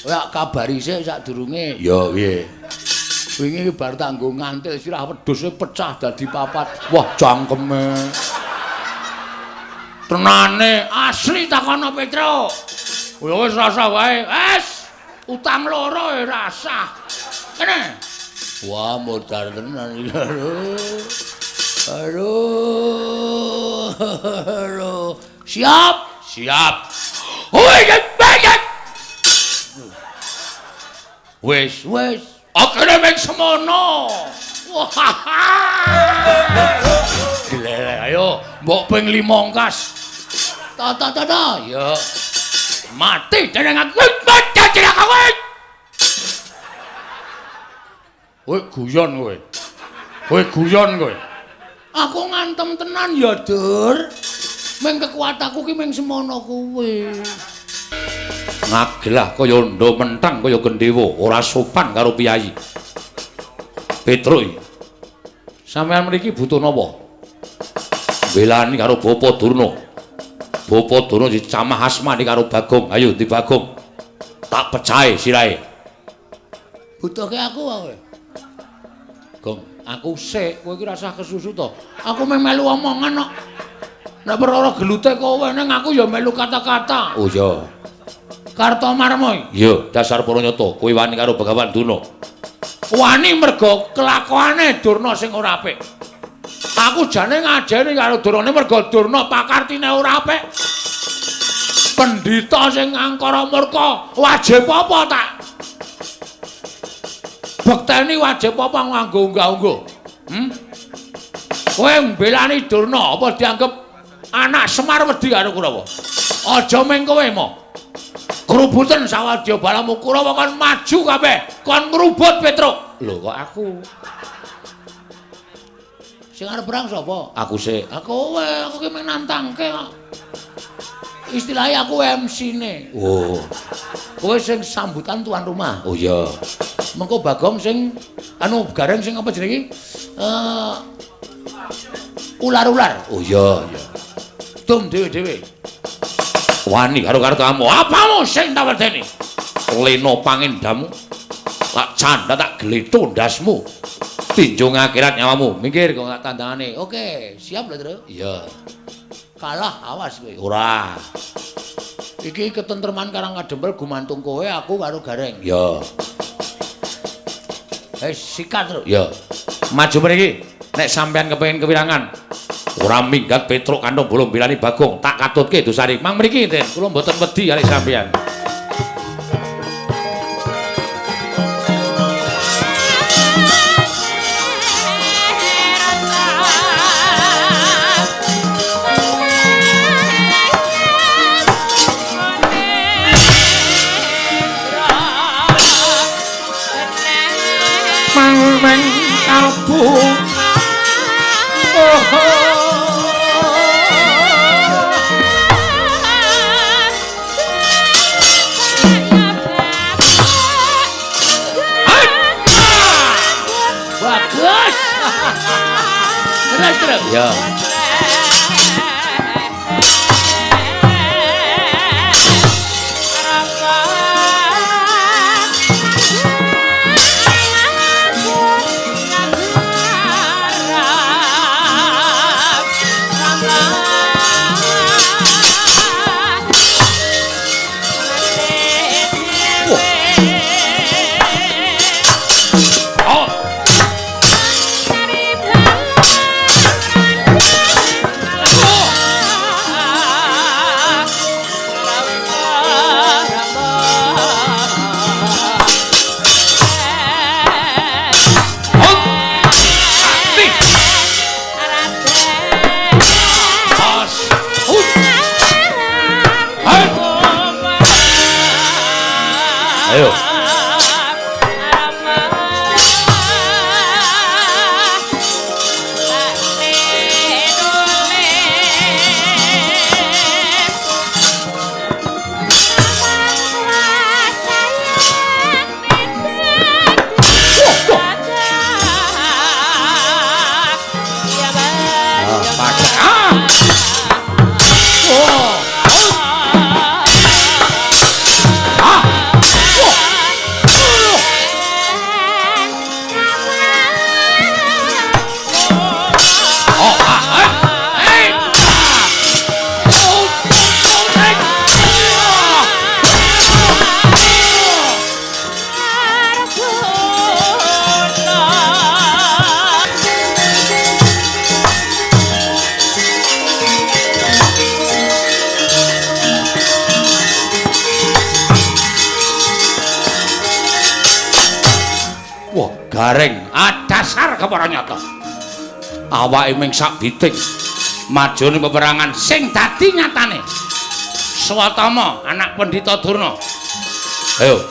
Kowe kabari sik sadurunge. Ya piye? Wingi bar tak nggo ngantil sirah wedhuse pecah dadi papat. Wah, cangkeme. Tenane asli takono Petruk. Ya wis rasa wae. Wis, utang loro ya rasah. Kene. Wah, modar tenan iki. Aduh. Aduh. Siap? Siap. Wis, wis. Akene meng semono. Wah. Glelek, ayo mbok ping 5 ongkas. Ta ta ta ta. Ya. Mati dening aku. Mati dening aku. Kowe guyon kowe. Kowe guyon kowe. Aku ngantem tenan ya, Dur. Meng kekuatanku ki meng semono kuwi. Ngagelah kaya ndha mentang kaya gendhewa, ora sopan karo piyayi. Petruk. Sampeyan mriki butuh napa? Belani karo Bapa Durna. Bapa Durna dicamah asmane karo Bagong. Ayo ndi Bagong? Tak pecahe sirahe. Butuhke aku kowe. Gong, aku sik, kowe iki rasah kesusu to. Aku mung melu omongan kok. Nek perkara gelute kowe ning aku ya melu kata-kata. Oh iya. Kartomarma. Iya, dasar para nyata, kowe wani karo Begawan Durna. Wani mergo kelakuane Durna sing ora apik. Aku jane ngajeni karo Durna mergo Durna pakartine ora apik. Pendhita sing angkara murka, wajib apa tak bekteni wajib apa nganggo unggah-ungguh? Kowe mbelani Durna apa dianggep anak Semar wedi karo Kurawa? Aja mung kowe mo. Krubuten sawadya balamu Kurawa kon maju kabeh, kon ngrubut Petruk. Lho kok aku? Sing arep perang sapa? Aku sik. Kowe, aku ki mung nantangke kok. Istilahnya aku MC-ne. Oh. Kowe sing sambutan tuan rumah. Oh iya. Mengko Bagong sing anu Gareng sing apa jenenge iki? Ular-ular. Oh iya, iya. Dum dhewe-dhewe. Wani karo kartomu. Apamu sing tak wedeni? Lena pangendamu. Tak candha tak gletho ndasmu. Tinjung akhirat nyawamu. Minggir kok gak tandangane. Oke, siap lho, Tru. Iya. Kalah awas kowe. Ora. Iki ketentreman Karang Kadempel gumantung kowe, aku karo Gareng. Iya. Wis sikat, Tru. Iya. Maju mriki. Nek sampean kepengin kewirangan, ora minggat Petruk kantong bolong bilani Bagong, tak katutke dosane. Mang mriki, Den, kula mboten wedi kali sampean. Mang kalbu. Bagus. Terus terus. Ya. Ayo. Oh. Gareng. Ah dasar kepara nyata. Awake ming sak biting. Maju ning peperangan sing dadi nyatane. Swatama anak Pendhita Durna. Ayo.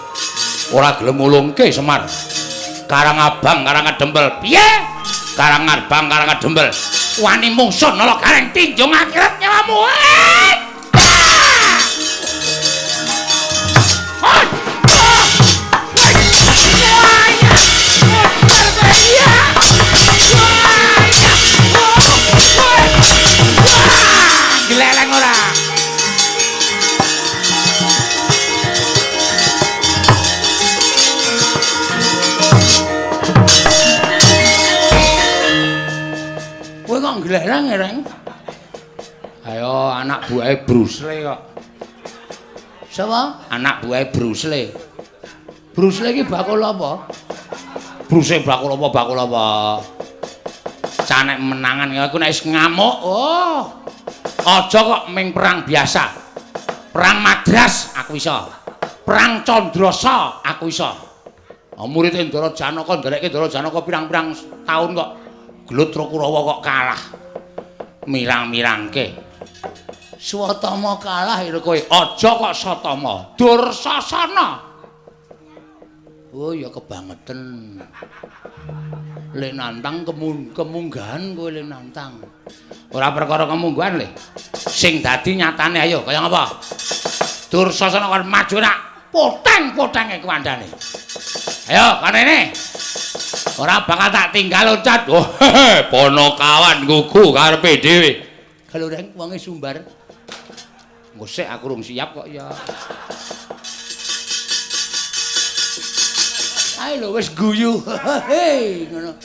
Ora gelem ngulungke Semar. Karang Abang, Karang Kadempel. Piye? Karang Abang, Karang Kadempel. Wani mungsuh Nala Gareng tinjung akhirat nyawamu. Gleleng ora. Kowe kok gleleng, Reng? Ayo anak buahe Bruce Lee kok. Sapa? Anak buahe Bruce Lee. Bruce Lee iki bakul apa? Bruce Lee bakul apa? Bakul apa? Canek menangan aku nek wis ngamuk, oh. Aja kok ming perang biasa. Perang Madras aku iso. Perang Candrasa aku iso. Murid Ndara Janaka nderekke Ndara Janaka pirang-pirang taun kok gelut karo Kurawa kok kalah. Mirang-mirangke. Swatama kalah ira kowe. Aja kok Satama. Dursasana. Oh ya kebangeten. Le nantang kemunggahan kowe le nantang. Ora perkara kemunggahan le. Sing dadi nyatane ayo kaya ngapa? Dursasana kon maju nak poteng-potenge kuwandane. Ayo kon rene. Ora bakal tak tinggal loncat. Oh, ponokawan gugu karepe dhewe. Kalau reng wonge sumbar. Ngosek aku rung siap kok ya. Ayo lho wis guyu. Hei ngono.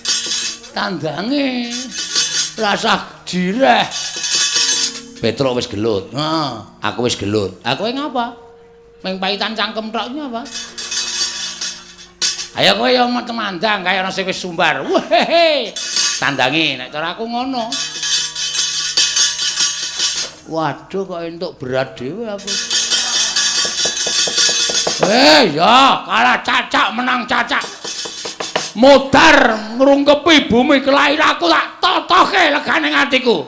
Tandange rasah jireh. Petruk wis gelut. Heeh, aku wis gelut. Aku ngapa? Ming paitan cangkem tok iki apa? Ayo kowe ya temandang kaya ana sing wis sumbar. Wehehe. Tandange nek cara aku ngono. Waduh kok entuk berat dhewe aku. Ya, kalah cacak menang cacak. Modar ngrungkepi bumi kelahiranku tak totoke legane atiku.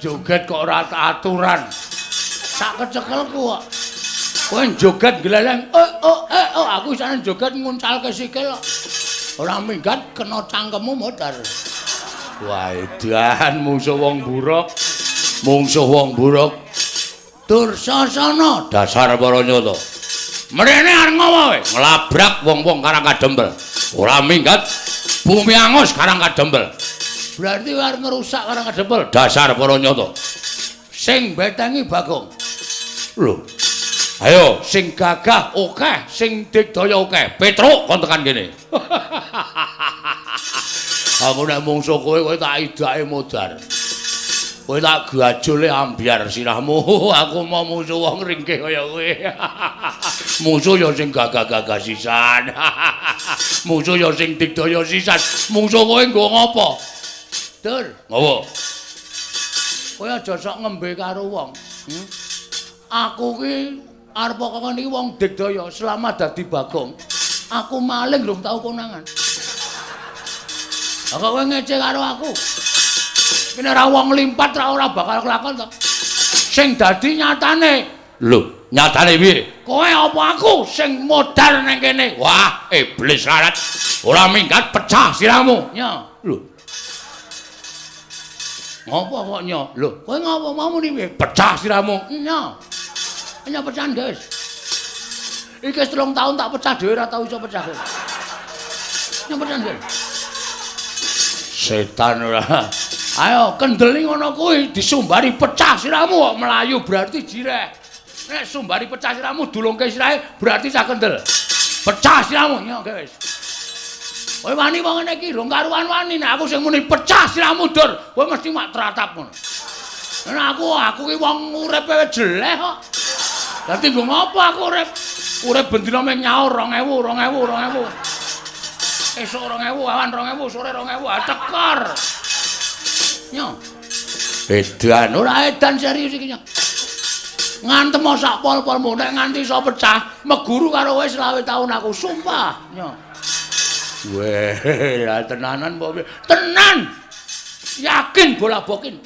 Joget kok ora aturan. Sak kecekelku kok. Kowe joget gleleng, oh oh oh aku isane joget nguncalke sikil kok. Ora minggat kena cangkemmu modar. Wah, edan mungsuh wong buruk. Mungsuh wong buruk. Dursasana dasar para nyata. Mrene arep ngopo kowe? Nglabrak wong-wong Karang Kadempel. Ora minggat bumi angus Karang Kadempel. Berarti arep ngrusak Karang Kadempel dasar para nyata. Sing betengi Bagong. Lho. Ayo sing gagah akeh, sing digdaya akeh. Petruk kon tekan kene. Aku nek mungsuh kowe, kowe tak idake modar. Kowe tak gajole ambyar sirahmu. Aku mau mungsuh wong ringkih kaya kowe. Mungsuh ya sing gagah-gagah sisan. Mungsuh ya sing digdaya sisan. Mungsuh kowe nggo ngopo? Dur, ngopo? Kowe aja sok ngembe karo wong. Aku ki arep kok niki wong digdaya selama dadi Bagong. Aku maling rung tau konangan. Lah kok kowe ngece karo aku? Kene ora wong limpat ora bakal kelakon to. Sing dadi nyatane. Lho, nyatane piye? Kowe apa aku sing modar nang kene? Wah, iblis larat. Ora minggat pecah sirahmu. Ya. Lho. Ngopo kok nyo? Lho, kowe ngopo mau muni piye? Pecah sirahmu. Nyo. Nyo pecahan, guys. Iki wis 3 tahun tak pecah dhewe ora tau iso pecah. Nyo pecahan, guys. Setan ora. Ayo kendeli ngono kuwi disumbari pecah sirahmu kok melayu berarti jireh. Nek sumbari pecah sirahmu dulungke sirahe berarti cah kendel. Pecah sirahmu nyo, guys. Kowe wani wong ngene iki rong karuan wani nek aku sing muni pecah sirahmu dur, kowe mesti mak tratap ngono. Nek aku ki wong uripe jeleh kok. Dadi nggo ngopo aku urip? Urip bendina mung nyaur 2000, 2000, 2000. Esuk 2000, awan 2000, sore 2000, tekor. Nyo. Edan ora edan serius iki nyo. Ngantem sak pol-polmu nek nganti iso pecah, meguru karo kowe 25 taun aku sumpah nyo. Weh, lah tenanan apa piye? Tenan. Yakin bola bokin.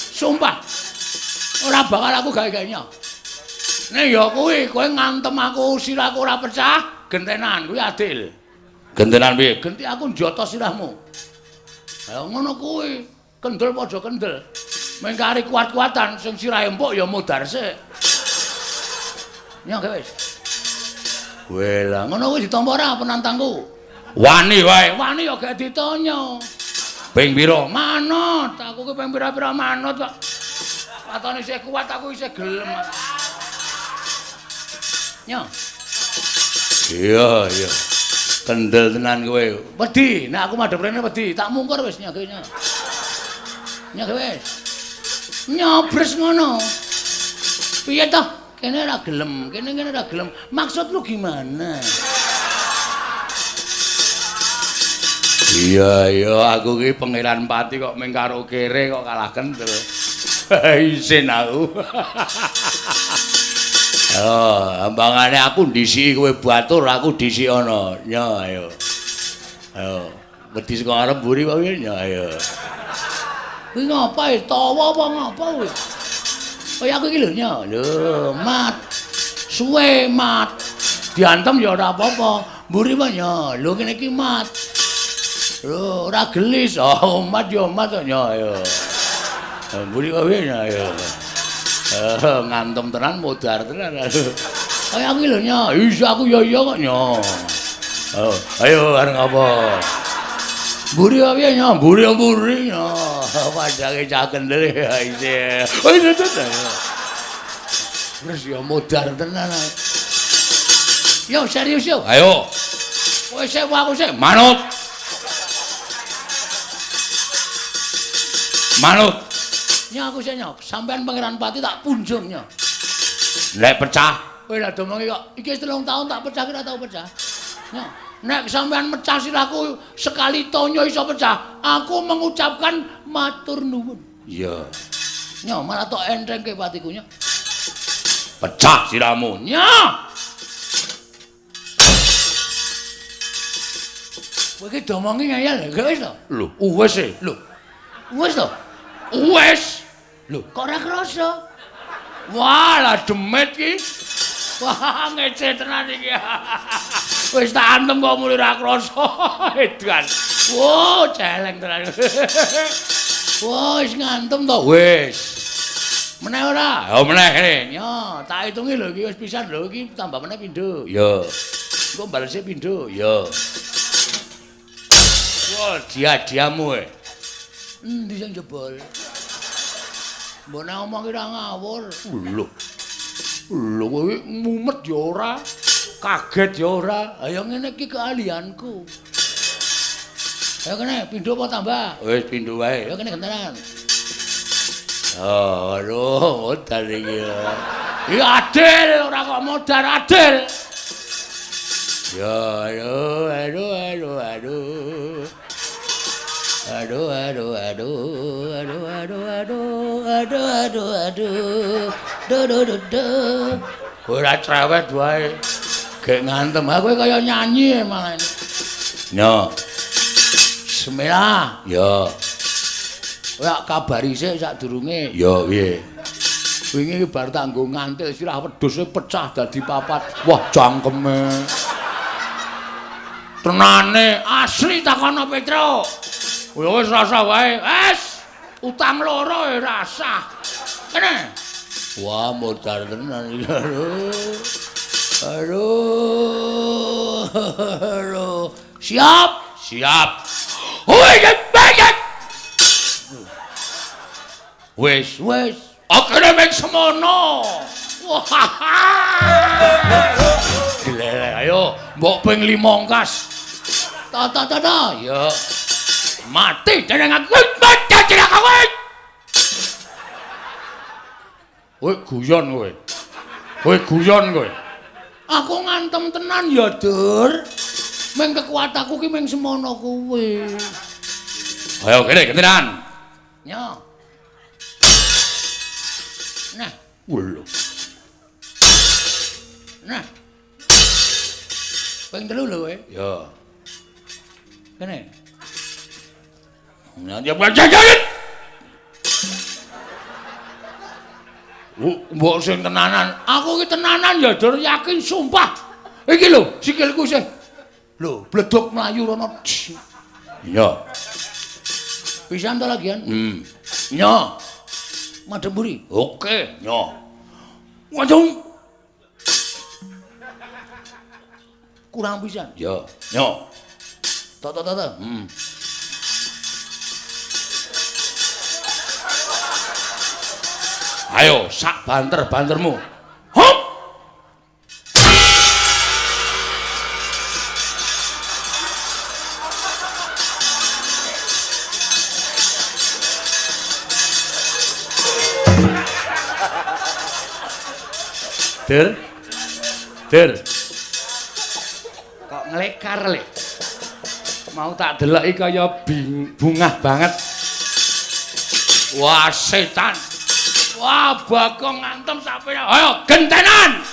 Sumpah. Ora bakal aku gawe-gawe nyo. Nek ya kuwi kowe ngantem aku sirahku ora pecah, gentenan kuwi adil. Gentenan piye? Genti aku njoto sirahmu. Ha ngono kuwi, kendel padha kendel. Meng kari kuat-kuatan sing sirahe empuk ya modar sik. Nyo wis. Weh lah ngono kuwi ditampa ora penantangku? Wani wae, wani ya gak ditanya. Ping pira? Manut, aku ki ping pira-pira manut kok. Watone isih kuat aku isih gelem. Nyo. Iya, iya. Kendel tenan kowe. Wedi, nek aku madhep rene wedi, tak mungkur wis nyo nyo. Nyo wis. Nyobres ngono. Piye toh? Kene ora gelem, kene kene ora gelem. Maksud lu gimana? Iya, iya, aku ki Pangeran Pati kok mung karo kere kok kalah kendel. Isin aku. Oh, ambangane aku ndisiki kowe batur, aku dhisik ana. Nyo, ayo. Ayo, wedi saka arep mburi kok piye? Nyo, ayo. Kuwi ngapa e? Tawa apa ngapa kuwi? Kaya aku iki lho nyo. Lho, mat. Suwe mat. Diantem ya ora apa-apa. Mburi apa nyo? Lho kene iki mat. Lho, ora gelis. Oh, mat ya mat nyo, ayo. Mburi kok piye nyo, ayo. Ngantem tenan modar tenan. Kaya aku iki lho nyo. Iya aku ya iya kok nyo. Ayo arep ngapa? Mburi kok piye nyo? Mburi mburi nyo. Padake cah kendel ya isih. Oh iya terus ya modar tenan. Yo serius yo. Ayo. Kowe sik aku sik manut. Manut. Nyo aku sik nyo. Sampean Pangeran Pati tak punjung nyo. Nek pecah, kowe lha domongi kok iki wis 3 tahun tak pecah ora tau pecah. Nyo. Nek sampean mecah sirahku sekali tonyo iso pecah, aku mengucapkan matur nuwun. Iya. Nyo malah tok entengke patiku nyo. Pecah sirahmu. Nyo. Kowe iki domongi ngeyel gak wis to? Lho, wis e. Lho. Wis to? Wis. Lho, kok ora krasa? Wah, lah demit ki. Wah, ngece tenan iki. Wis tak antem kok muni ora krasa. Edan. Wo, celeng tenan. Wah, wis ngantem to? Wis. Meneh ora? Ya meneh kene. Yo, tak hitungi lho iki wis pisan lho iki tambah meneh pindho. Ya. Engko balese pindho. Ya. Wah, dia-diamu e. Endi sing jebol? Mbok nek omong ora ngawur. Lho. Lho kowe mumet ya ora, kaget ya ora. Ayo ngene iki keahlianku. Ayo kene pindho apa tambah? Wis pindho wae. Ayo kene gentenan. Oh, aduh, modar iki. Iki adil ora kok modar adil. Ya, aduh, aduh, aduh, aduh. Aduh, aduh, aduh, aduh, aduh, aduh, aduh, aduh, aduh, do, do, do, do. Ora cerewet wae. Gek ngantem, aku kaya nyanyi malah. Nyo. Bismillah. Ya. Kowe kabari sik sadurunge. Ya, piye? Wingi bar tak nggo ngantil sirah wedhuse pecah dadi papat. Wah, cangkeme. Tenane asli takono Petro. Wis rasa wae. Wis. Utang loro ya rasah. Kene. Wah, modar tenan iki. Aduh. Aduh. Siap, siap. Wis, wis. Akene mek semono. Wah. Gile, ayo mbok ping 5 ongkas. Ta ta ta ta. Ya. Mati jeneng aku. Mati jeneng aku. Kowe guyon kowe. Kowe guyon kowe. Aku ngantem tenan ya, Dur. Meng kekuatanku ki meng semono kuwi. Ayo kene gentenan. Yo. Nah, lho. Nah. Ping 3 lho kowe. Ya. Kene. Nah, ya jajan. Mbok sing tenanan. Aku ki tenanan ya, Dur, yakin sumpah. Iki lho, sikilku sih. Lho, bledok mlayu rono. Iya. Pisan to lagian? Nyo. Madhep mburi. Oke, nyo. Waduh. Kurang pisan. Ya, nyo. To to to to. Ayo, sak banter-bantermu. Hop. Dur. Dur. Kok nglekar le. Mau tak deloki kaya bungah banget. Wah, setan. Wah, Bagong ngantem sampe. Ayo gentenan.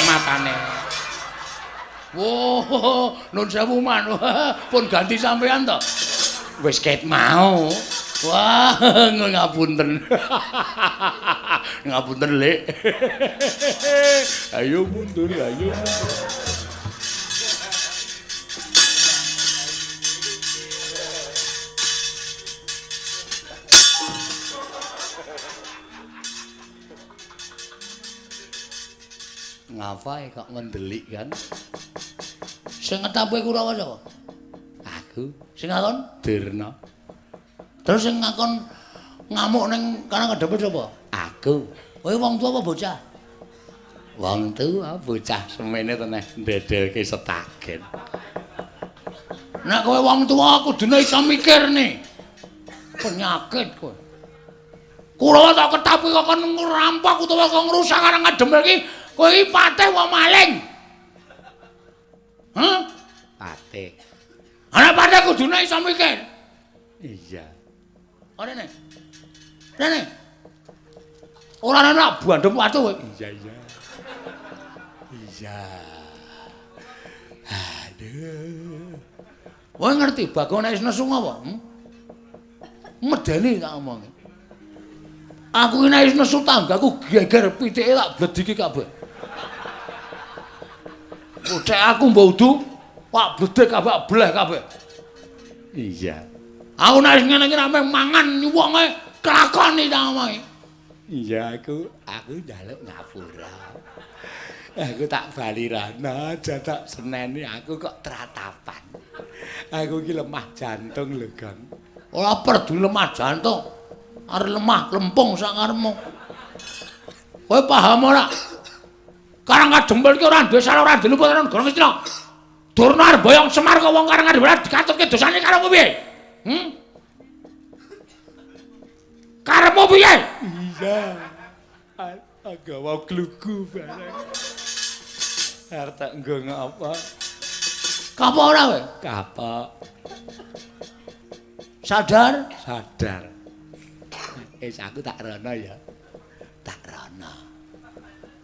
Matane. Wah, nun sewu man. Pun ganti sampean to. Wis ket mau. Wah, ngapunten. Ngapunten, Lek. Ayo mundur, ayo mundur. Ngapae kok ngendelik kan? Sing ngetape Kurawa sapa? Aku. Sing ngakon Durna. Terus sing ngakon ngamuk ning Karang Kadempel sapa? Aku. Kowe wong tuwa apa bocah? Wong tuwa, bocah semene teneh ndedelke setagen. Nek kowe wong tuwa kudune iso mikir nih. Penyakit kowe. Kurawa tak ketapi kok kon ngrampok utawa kok ngrusak Karang Kadempel iki. Kowe iki patih wong maling. Hah? Patih. Ana patih kudune iso mikir. Iya. Rene. Rene. Ora ana bandem watu kowe. Iya, iya. Iya. Aduh. Kowe ngerti Bagong nek wis nesu apa? Medeni tak omongi. Aku iki nek wis nesu tanggaku geger pitike tak blediki kabeh. Ucek aku mbok udu, pak bledek kabeh bleh kabeh. Iya. Aku nek ngene iki rame mangan wonge kelakoni ta omongi. Iya, aku njaluk ngapura. Aku tak bali rana, aja tak seneni aku kok tratapan. Aku iki lemah jantung lho, Gong. Ora perdu lemah jantung. Arep lemah lempung sak karepmu. Kowe paham ora? Karang Kadempel iki ora duwe salah, ora duwe luput karo negara Ngastina. Durna arep boyong Semar kok wong Karang Kadempel dikatutke dosane karo piye? Karepmu piye? Iya. Agawa glugu bareng. Arep tak nggo ngapa? Kapok ora kowe? Kapok. Sadar? Sadar. Wis aku tak rono ya. Tak rono.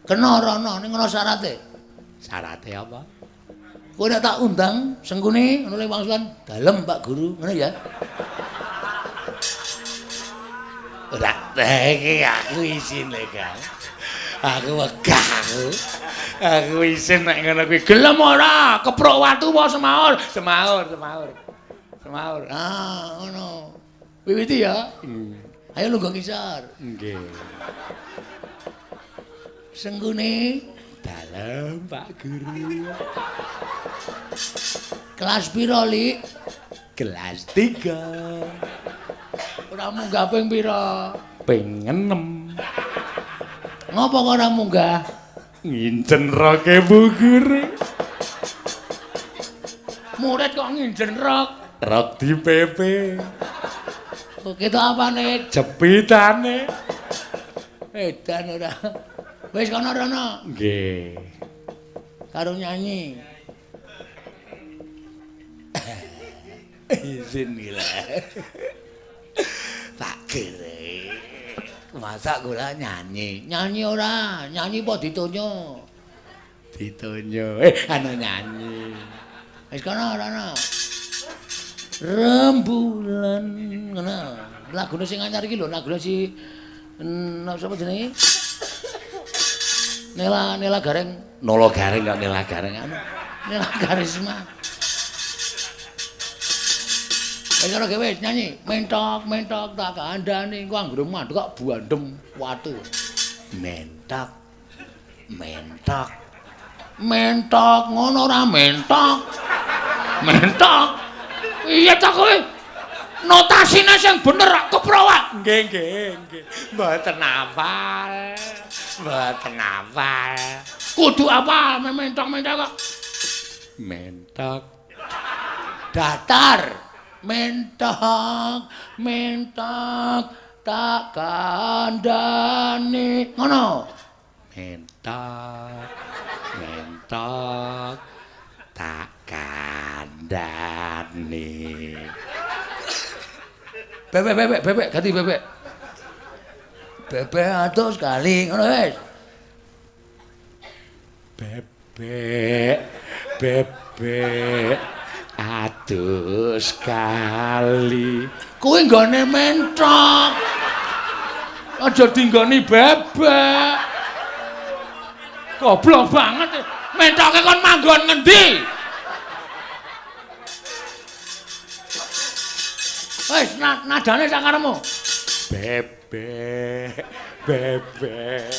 Kena rono ning ana syarate. Syarate apa? Kowe nek tak undang Sengkuni ngono le wangsulan dalem Pak Guru, ngono ya. Ora iki aku isin lho, Kang. Aku wegah aku. Aku isin nek ngono kuwi. Gelem ora? Keprok watu apa semaur? Semaur, semaur. Semaur. Ah, ngono. Wiwiti ya. Ayo lungguh ngisor. Nggih. Senggune dalem Pak Guru. Kelas pira, Lik? Kelas 3. Ora munggah ping pira? Ping 6. Ngopo kok ora munggah? Nginjen roke Bu Guru. Murid kok nginjen rok? Rok di PP. Kok ketok apane? Jepitane. Edan ora. Wis kono rono. Nggih. Karo nyanyi. Izin gila. Pak Guru. Masa kula nyanyi? Nyanyi ora? Nyanyi apa ditonyo? Ditonyo. Anu nyanyi. Wis kono rono. Rembulan ngono. Lagune sing anyar iki lho, lagune si sapa jenenge? Nela Gareng. Nolo Gareng kok Nela Gareng anu. Nela Karisma. Wis ora gawe nyanyi, mentok mentok tak kandhani ku anggere mandek kok buandem watu. Mentok. Mentok. Mentok ngono ora mentok. Mentok. Iya ta kowe? Notasine sing bener kok keprowak. Nggih, nggih, nggih. Mboten hafal. Mboten hafal. Kudu hafal mentok-mentok kok. Mentok. Datar. Mentok, mentok tak kandhani. Ngono. Mentok. Mentok tak kandhani. Bebek bebek bebek ganti bebek. Bebek atus kali ngono wis. Bebek bebek atus kali. Kuwi nggone mentok. Aja dinggoni bebek. Goblok banget. Mentoke kon manggon ngendi? Wis nadane sak karepmu. Bebek bebek.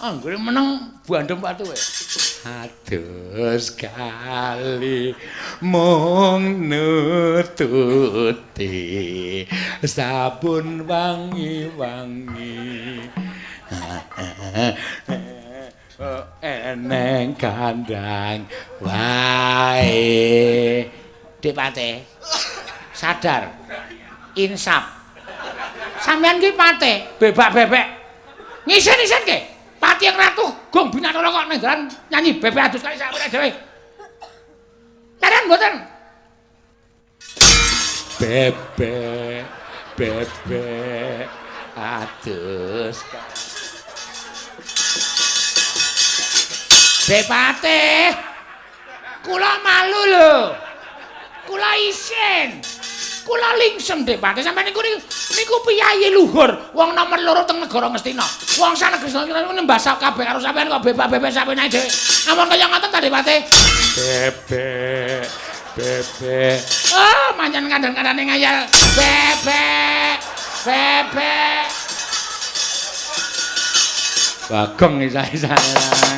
Anggere meneng bandem watu kowe. Atus kali mung nututi sabun wangi-wangi. Eneng kandang wae. Dik Pate. Sadar. Insaf. Sampeyan ki Pate, bebak-bebek. Ngisin-isin ke? Pati yang ratu gong binatara kok nang dalan nyanyi bebek adus kali sakmene dhewe. Karen mboten. Bebek bebek adus. Depate. Kula malu lho. Kula isin. Kula lingsem Depate sampeyan niku niku piyayi luhur, wong nomor loro teng negara Ngastina. Wong sak negara niku nembah kabeh karo sampeyan kok bebak-bebek sampeyan dhewe. Ampun kaya ngoten ta Depate? Bebek bebek. Oh, manjen kandhan-kandhane ngayal. Bebek bebek. Bagong isa-isane.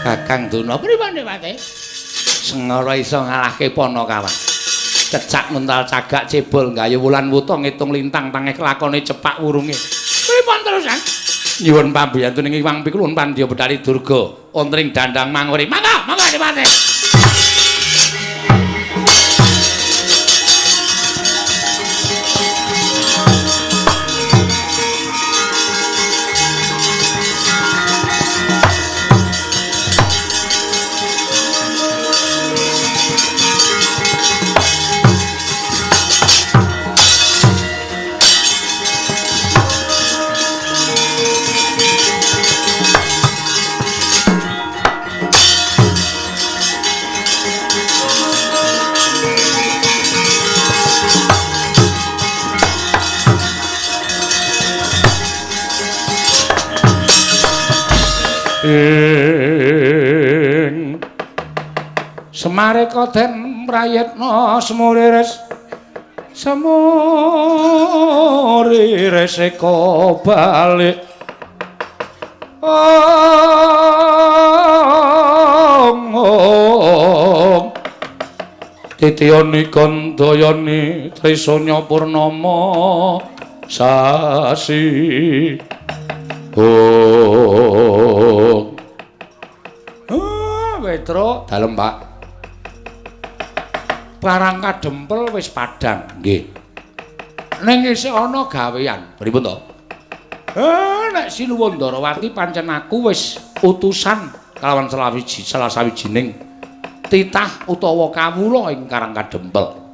Kakang Durna pripun Depate? Sengara iso ngalahke Panakawan. Cecak mental cagak cebol gayu wulan wuta ngitung lintang tangeh lakone cepak wurunge. Pripun terusan? Nyuwun pambiyantu ning Iwang Pikulun Pandya Betari Durga wonten ing Dandang Manguri. Mangga, mangga Depate. Ing Semareka den prayitna semuriris semuriris eka balik ong ong titiyani kandayani trisanya purnama sasi ong. Ah, Petro dalem Pak. Parang Kadempel wis padhang nggih. Ning isih ana gawean. Pripun to? Nek Sinuwun Ndarawati pancen aku wis utusan kalawan salah sawijining titah utawa kawula ing Karang Kadempel.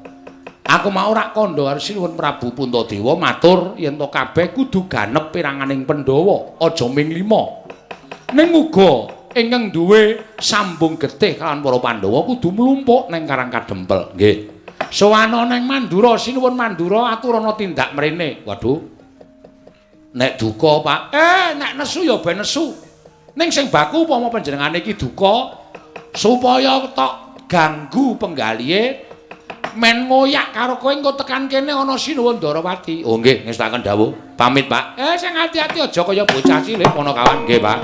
Aku mau rak kandha karo Sinuwun Prabu Puntadewa matur yen to kabeh kudu ganep piranganing Pandhawa, aja ming lima. Ning uga ingkang duwe sambung getih kalawan para Pandhawa kudu mlumpuk ning Karang Kadempel. Nggih. Sowana ning Mandura, Sinuwun Mandura aturana tindak mrene. Waduh. Nek duka, Pak. Nek nesu ya ben nesu. Ning sing baku upama panjenengane iki duka supaya tok ganggu penggalihe men ngoyak karo kowe engko tekan kene ana Sinuwun Ndarawati. Oh nggih, ngestakaken dawuh. Pamit, Pak. Sing ati-ati aja kaya bocah cilik ana kawan. Nggih, Pak.